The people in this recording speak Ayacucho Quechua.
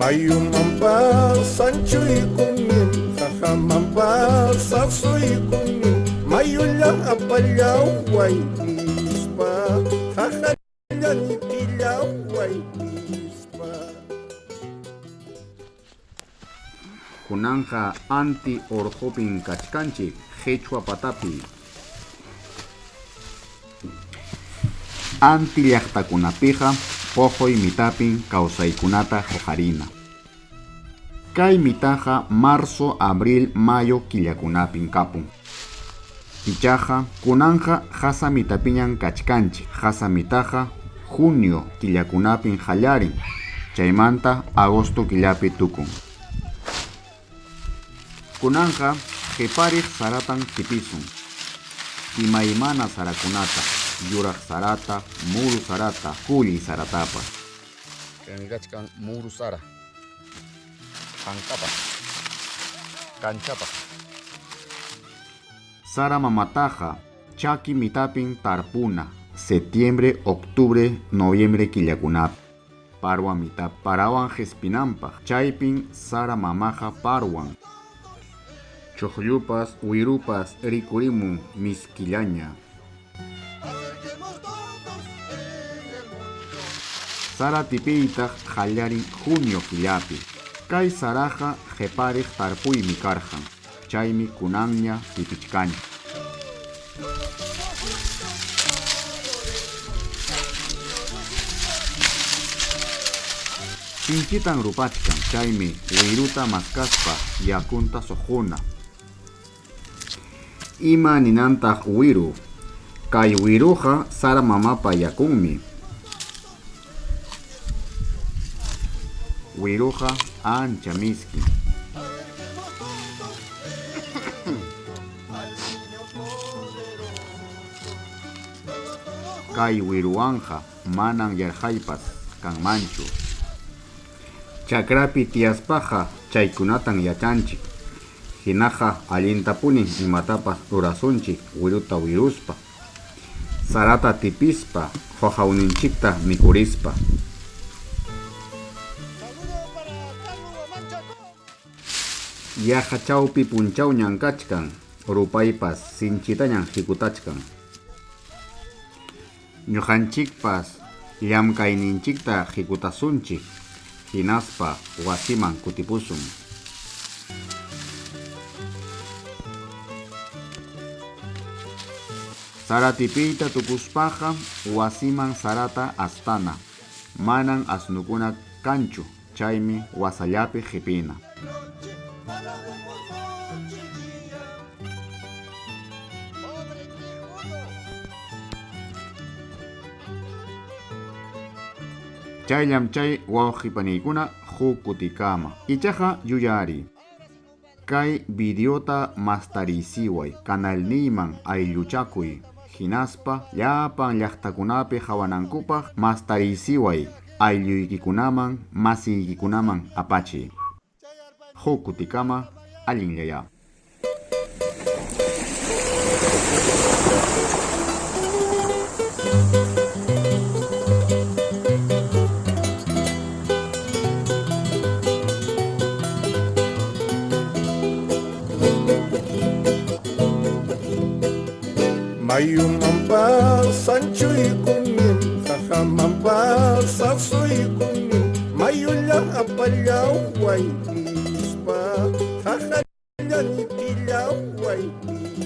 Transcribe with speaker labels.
Speaker 1: Mayumanpas anchuykunim, qaqamanpas asuykunim, mayulla apallaway nispa, qaqalla ñitillaway nispa.
Speaker 2: Kunanqa anti urqupin kachkanchik, qichwa patapi. Anti llaqtakunapiqa puquy mitapin kawsaykunata huqarina. Kay mitaqa marzo, abril, mayo killakunapin kapun. Ichaqa kunanqa qasa mitapiñan kachkanchik. Qasa mitaqa junio killakunapin qallarin, chaymanta agosto killapi tukun. Kunanqa qhipariq saratan tipisun. Imaymana sarakunata, yuraq sarata, muru sarata, kulli saratapas. Kaymi kachkan muru sara. Hankapaq, kanchapaq. Sara mamataqa chaki mitapin tarpuna, septiembre, octubre, noviembre killakunapi. Parwa mita parawan qispinanpaq, chaypin sara mamaqa parwan. Chuqllupas wirupas rikurimun miskillaña. Sara tipiytaq qallarin junio killapi. Kay saraqa qhipariq tarpuymi karqan, chaymi kunanña tipichkani. Sinchitan rupachkan, chaymi wiruta maskaspa yakunta suquna. Ima ninantaq wiru? Kay wiruqa sara mamapa yakunmi. Wiruqa ancha miski. Kay wiruwanqa manan yarqaypas kanmanchu. Chakrapi tiyaspaqa chaykunatan yachanchik. Hinaqa allintapunin imatapas rurasunchik wiruta wiruspa, sarata tipispa, quqawninchikta mikurispa. Yaqa chawpi punchawñan kachkan, rupaypas sinchitañan hikutachkan. Ñuqanchikpas llamk'ayninchikta hikutasunchik, hinaspa wasiman kutipusun. Sara tipiyta tukuspaqa wasiman sarata astana. Manan asnukuna kanchu, chaymi wasallapi qhipina. Chayllam chay wawqi paniykuna huk kutikama. Ichaqa yuyariy, kay videota mastariysiway, kanalniyman aylluchakuy, hinaspa llapan llaqtakunapi qhawanankupaq mastariysiway, aylluykikunaman, masiykikunaman apachiy. Huk kutikama allinllayá.
Speaker 1: Mayumanpas anchuykunim, qaqamanpas asuykunim, mayulla apallaway nispa, qaqalla ñitillaway nispa.